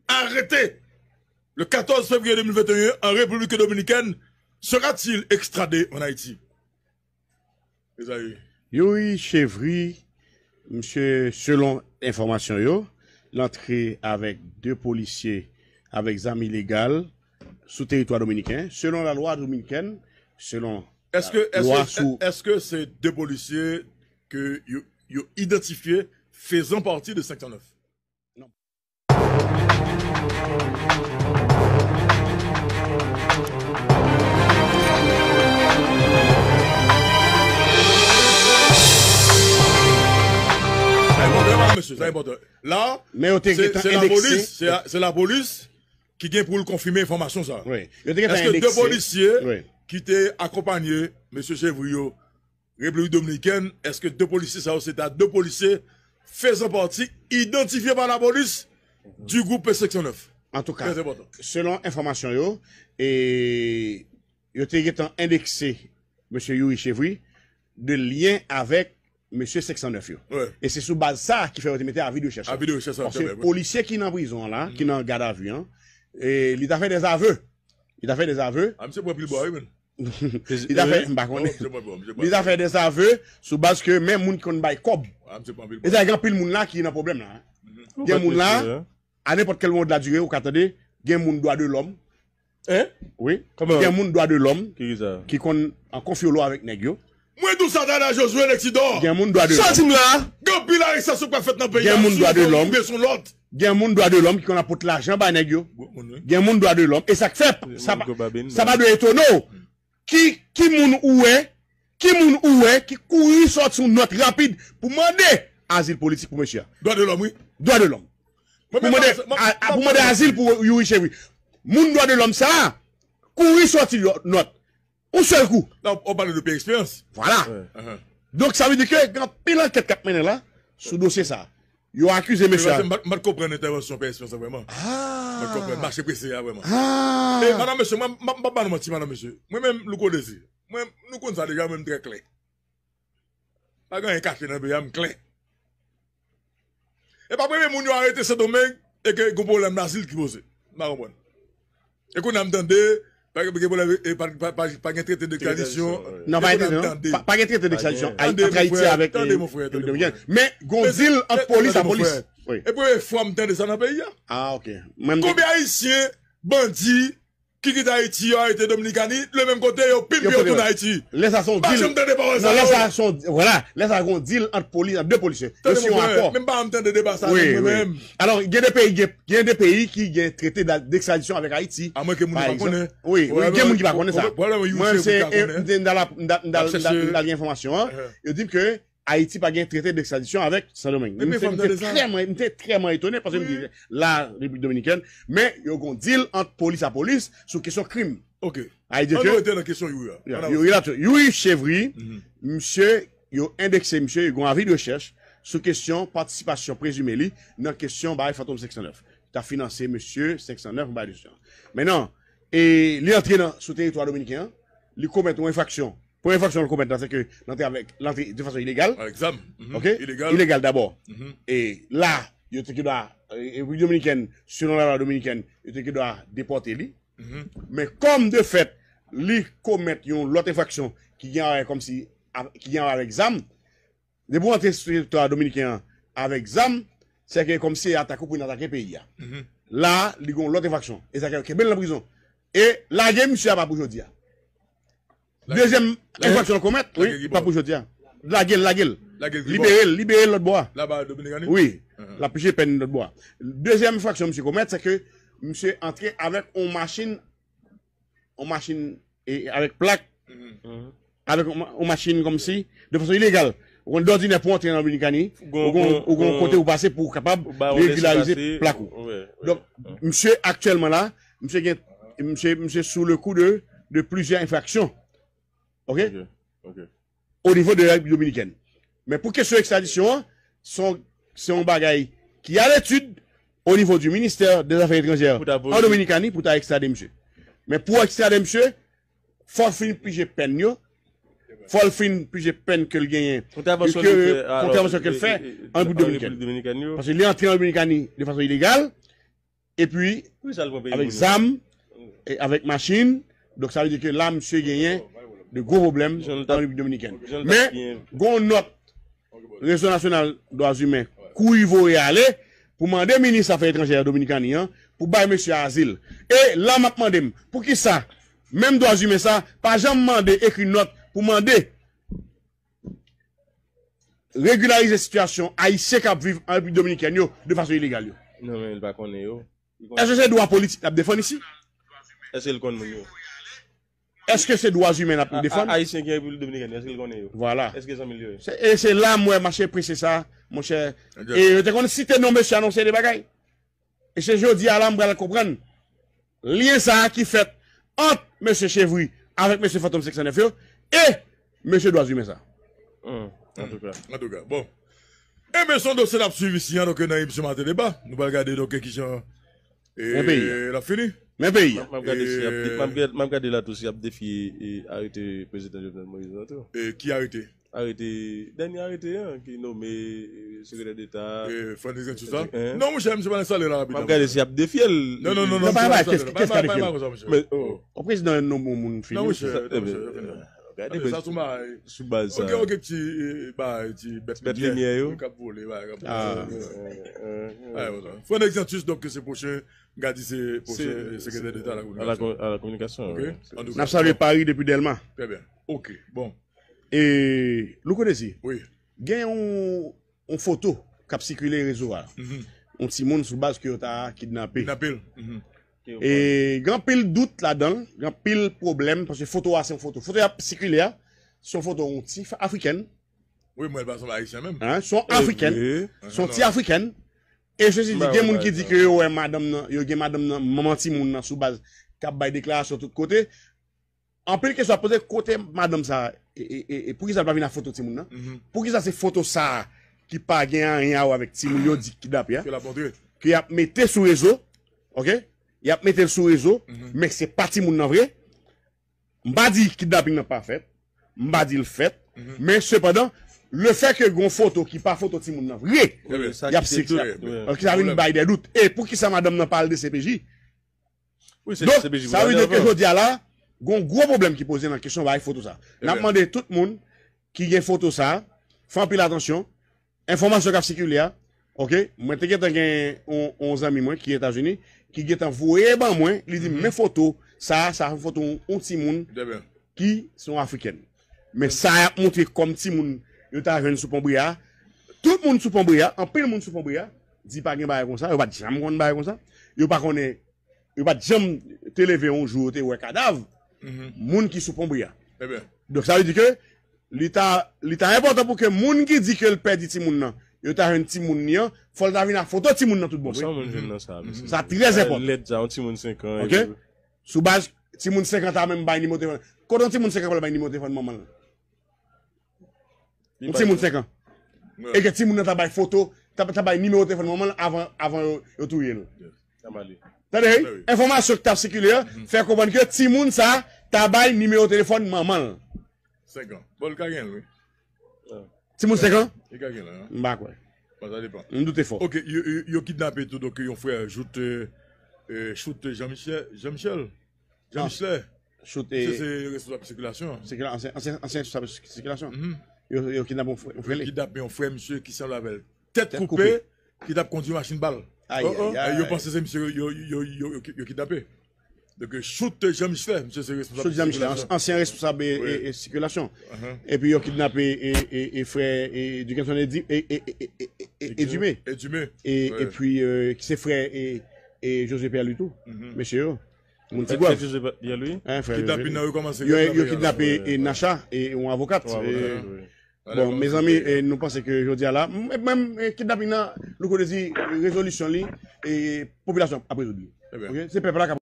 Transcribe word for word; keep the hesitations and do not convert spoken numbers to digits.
arrêté le quatorze février deux mille vingt et un en République dominicaine sera-t-il extradé en Haïti? Mezanmi. Youri Chevry, misye, selon enfòmasyon yo, l antre avèk de polisye avèk zam ilegal sou teritwa dominiken. Selon lalwa dominikèn, selon Èske, èske, lwa sou èske se de polisye ke yo, yo idantifye faisant partie de cinq cent neuf? Non. Sa enpòtan, mesye, sa enpòtan. La, Men yo te se, gentan se lapolis, endekse. se, se lapolis ki gen pou l konfime enfòmasyon sa. Wi. Yo te gentan Èske de endekse. polisye Wi. ki te akonpanye mesye Chevry yo Repiblik Dominikèn, èske de polisye sa yo se ta de polisye faisant partie identifiés par la police du groupe P cinq cent neuf? Antouka, Trè enpòtan. selon enfòmasyon yo, e, yo te gentan endekse mesye Youri Chevry de lyen avèk mesye senk san nèf yo. Wi. E se sou baz sa ki fè yo te mete avi de rechèch la. Avi de rechèch la, Paske trè byen. polisye ki nan prizon an la, ki nan gadavi an, e, li ta fè dèzave. Li ta fè dèzave. A, misye pran pil bwa, wi, men. Li ta fè, m pa konnen. Li ta fè dèzave sou baz ke men moun ki konn bay kòb. E sa, gen anpil moun la ki nan pwoblèm la. Gen moun la, a nenpòt kèl moman de la dire, ou ka tande, gen moun dwa de lòm. Wi. Gen moun dwa de lòm ki konn an konfyolo avèk nèg yo. Mwen tou sa Dada Josué Lexidor. Gen moun dwa de lòm. Sa di m la. Gen anpil arestasyon k ap fèt nan peyi a. Gen moun dwa de lòm. Gen moun dwa de lòm ki konn ap pot lajan bay nèg yo. Gen moun dwa de lòm. E sa k fè, sa pa, sa pa dwe etone w. Ki, ki moun ou wè, ki moun ou wè ki kouri sòti yon nòt rapid pou mande azil politik pou mesye a? Dwa de lòm, wi. Dwa de lòm. Pou mande, a, a, pou mande azil pou Youri Chevry. Moun dwa de lòm sa a, kouri sòti yon nòt. Yon sèl kou. La, w pale de pye eksperyans. Vwala. Donk, sa vle di ke gen anpil ankèt k ap mennen la sou dosye sa a. Yo akize mesye a. M pa t konprann entèvansyon pye eksperyans la vrèman. M pa t konprann mache prese a vrèman. E, madanm mesye, mwen, m pa ba nou manti, madanm mesye. Mwen menm, Louko Dezi. Mwen, nou konn sa deja, mwen, m trè klè. Pa gen anyen kache nan peyi a, m klè. E pa premye moun yo arete Sendomeng e ke gon pwoblèm lazil ki poze. M pa konprann. E kounye a m tande, pa gen pwoblèm, e pa, pa, pa, pa gen trete dekstradisyon. Non, pa gen trete, non. Pa, pa gen trete dekstradisyon ant Ayiti avèk Repiblik Dominikèn. Men gon dil ant polis a polis. E premye fwa m tande sa nan peyi a. Ah, ok. Konbyen Ayisyen bandi ki kite Ayiti, yo arete Dominikani, le menm kote, yo pimpe, yo tounen Ayiti. Lè sa se yon dil. Pa janm tande pawòl sa yo. Non, lè sa se yon, vwala, lè sa gon dil ant polis, ant de polisye. Yo siyen yon akò. Menm pa janm tande deba sa menm, mwen menm. Alò, gen de peyi, gen, gen de peyi ki gen trete dekstradisyon avèk Ayiti. Amwenke moun yo pa konnen. Wi, wi, gen moun ki pa konnen sa. Mwen, se, m t al gen enfòmasyon an. Yo di m ke Ayiti pa gen trete dekstradisyon avèk Sendomeng. M te, m te trèman, m te trèman etone paske m di la Repiblik Dominikèn, men yo gon dil ant polis a polis sou kesyon krim. Ok. Ann rete nan kesyon Youri a. Youri la tou. Youri Chevry, misye, yo endekse misye, yo gon avi de rechèch sou kesyon patisipasyon prezime li nan kesyon bagay Fantom senk san nèf. Ta finanse mesye senk san nèf, yon bagay de jan. Mentnan, e li antre nan, sou teritwa dominiken an, li komèt yon enfraksyon. Premye enfraksyon l komèt la, se ke l antre avèk, l antre de fason ilegal. Avèk zam. Ok? Ilegal. Ilegal dabò. E la, yo te gen dwa, e, Repiblik Dominikèn, selon lalwa dominikèn, yo te gen dwa depòte li. Men kòm de fèt, li komèt yon lòt enfraksyon ki gen a wè kòmsi, a, ki gen a wè avèk zam, depi w antre sou teritwa dominiken an avèk zam, se ke kòmsi se atak ou pou vin atake peyi a. La, li gen yon lòt enfraksyon. E sa ke yo kenbe l nan prizon. E lage misye a pa pou jodi a. Dezyèm enfraksyon l komèt, wi, pa pou jodi a. Lage l, lage l. Libere l, libere l lòt bò a. Wi, l ap pije pèn lòt bò a. Dezyèm enfraksyon misye komèt, se ke misye antre avèk yon machin, yon machin, e, avèk plak, avèk yon ma-, yon machin kòmsi, de fason ilegal. Ou konn dòdinè pou antre nan Dominikani, ou gon, ou gon kote ou pase pou w kapab regilarize plak ou. Donk, misye aktyèlman la, misye gen, misye, misye sou le kou de, de plizyè enfraksyon. Ok? Ok, ok. O nivo de Repiblik Dominikèn. Men pou kesyon ekstradisyon an, se yon, se yon bagay ki a letid o nivo di ministè dè zafè etranjè an Dominikani pou ta ekstrade misye. Men pou ekstrade misye, fò l fin pije pèn yo, fò l fin pije pèn ke l genyen, kontravansyon ke l fè an Repiblik Dominikèn. Paske li antre an Dominikani de fason ilegal, epi avèk zam, e avèk machin. Donk, sa vle di ke la, misye genyen de gwo pwoblèm an Repiblik Dominikèn. Men, gen yon nòt Rezo Nasyonal Dwa Imen kouri voye ale pou mande minis afè etranjè Dominikani an pou bay mesye a azil. E la, m ap mande m, poukisa menm dwa imen sa pa janm mande, ekri nòt pou mande regilarize sitiyasyon Ayisyen k ap viv an Repiblik Dominikèn yo de fason ilegal yo? Non, men li pa konnen yo. Èske se dwa politik n ap defann isi? Èske l konn moun yo? Èske se dwa imen n ap defann? Ayisyen ki an Repiblik Dominikèn, èske l konnen yo? Vwala. Èske zanmi l yo ye? Se, e se la m wè mache prese sa, monchè. E yo te konn site non mesye a nan yon seri de bagay. E se jodi a la m pral konprann lyen sa a ki fèt ant mesye Chevry avèk mesye Fantom senk san nèf yo e mesye dwa imen sa. Antouka. Antouka, bon. Enben, se yon dosye n ap swiv isi an, donk, nan emisyon Maten Deba. Nou pral gade, donk, kijan l ap fini. Men peyi a. M ap gade si y ap de- m ap gad- m ap gade la tou si y ap defye e, arete prezidan Jovenel Moïse lan tou. E ki arete? Arete, dènye arete an ki nome e, sekretè deta. Frederic Sanctus la? Non, monchè, misye pa instale la rapidman. M ap gade si y ap defye l. Non, non, non, non, pa bay kès ki kalifye l. Men, o prezidan nonm yon moun fini. Non, monchè, non, monchè. Gade sa sou bagay. Sou baz sa. Ok, ok, ti bagay, ti bèt limyè yo k ap vole, bagay k ap vole. Frederic Sanctus, donk, se pwochen, m ka di se pwochen sekretè deta a la kominikasyon. N ap salye Paris depi Dèlma. Trè byen. Ok, bon. E Louko Dezi, gen yon yon foto k ap sikile rezo a. Yon timoun sou baz ke yo ta kidnape. Kidnape l. E gen anpil dout ladan l, gen anpil pwoblèm, paske foto a se yon foto. Foto y ap sikile a, se yon foto yon ti afrikèn. Wi, mwen, l pa sanble ayisyen menm. Se yon afrikèn. Se yon ti afrikèn. E sesi di, gen moun ki di ke yo wè madanm nan, yo gen madanm nan, manman timoun nan sou baz k ap bay deklarasyon tout kote. Anpil kesyon ap poze, kote madanm sa a, e, e, e, e poukisa l pa vin ak foto timoun nan? Poukisa se foto sa a ki pa gen anyen a wè avèk timoun yo di kidnape a? Ke y ap mete sou rezo, ok? Y ap mete l sou rezo, men se pa timoun nan vre. M pa di kidnaping nan pa fèt, m pa di l fèt, men sepandan, lefètke gen yon foto ki pa foto timoun nan vre, y ap sikile, sa vin bay de dout. E poukisa madanm nan pa al D C P J? Donk, sa vle di ke jodi a la, gon gwo pwoblèm ki poze nan kesyon bay foto sa. N ap mande tout moun ki gen foto sa, fè anpil atansyon, enfòmasyon k ap sikile a, ok? Mwen te gentan gen yon, yon zanmi mwen ki Etazini, ki gentan voye ban mwen, li di m, men foto sa, sa se foto yon, yon timoun ki se yon afrikèn. Men sa y ap montre kòm timoun yo ta jwenn sou pon Bri a, tout moun sou pon Bri a, anpil moun sou pon Bri a, di pa gen bagay konsa, yo pa t janm konn bagay konsa, yo pa konnen, yo pa t janm te leve yon jou yo te wè kadav moun ki sou pon Bri a. Donk, sa vle di ke li ta, li ta enpòtan pou ke moun ki di ke l pèdi timoun nan, yo ta jwenn timoun li an, fò l ta vin ak foto timoun nan tout bon vre. Sa trè enpòtan. Lèd sa, yon timoun senk an. Ok? Sou baz, timoun senk an ta menm bay nimewo telefòn. Kote yon timoun senk an pral bay nimewo telefòn manman l? Yon timoun senk an. E ke timoun nan ta bay foto, ta, ta bay nimewo telefòn manman l avan, avan yo, yo touye l. Tande, wi. Enfòmasyon ki t ap sikile a fè konprann ke timoun sa ta bay nimewo telefòn manman l. Senk an. Bon, li ka gen l, wi. Timoun senk an? Li ka gen l, wi. M pa kwè. Bon, sa depann. M doute fò. Ok, yo, yo, yo kidnape tou, donk, yon frè Jout, e, Chout Jean Michel, Jean Michel. Jean Michel. Chout, e, misye se responsab sikilasyon. Ansyen, ansyen, ansyen responsab sikilasyon. Yo, yo kidnape yon frè, yon frè li. Yo kidnape yon frè misye ki sanble avè l. Tèt koupe, ki t ap kondui machin bal. Ayayay. Yo panse se misye yo, yo, yo, yo, yo, yo kidnape. Donk, Chout Jean Michel, misye se responsab sikilasyon. Chout Jean Michel, ansyen responsab e, e, e sikilasyon. Epi yo kidnape e, e, e frè e, Dukenson Edi-, e, e, e, e, e, Edumé. Edumé. E, epi, e, ki se frè e, e José Pierre Louis tou. Mesye yo. Moun Tigwav. Frè José Pierre Louis. Kidnapin nan rekòmanse. Yo, yo kidnape e Nacha, e yon avokat. Bon, mezanmi, e, nou panse ke jodi a la, m-, menm, e, kidnapin nan, Louko Dezi, rezolisyon li, e, popilasyon ap rezoud li. Ok? Se pèp la k ap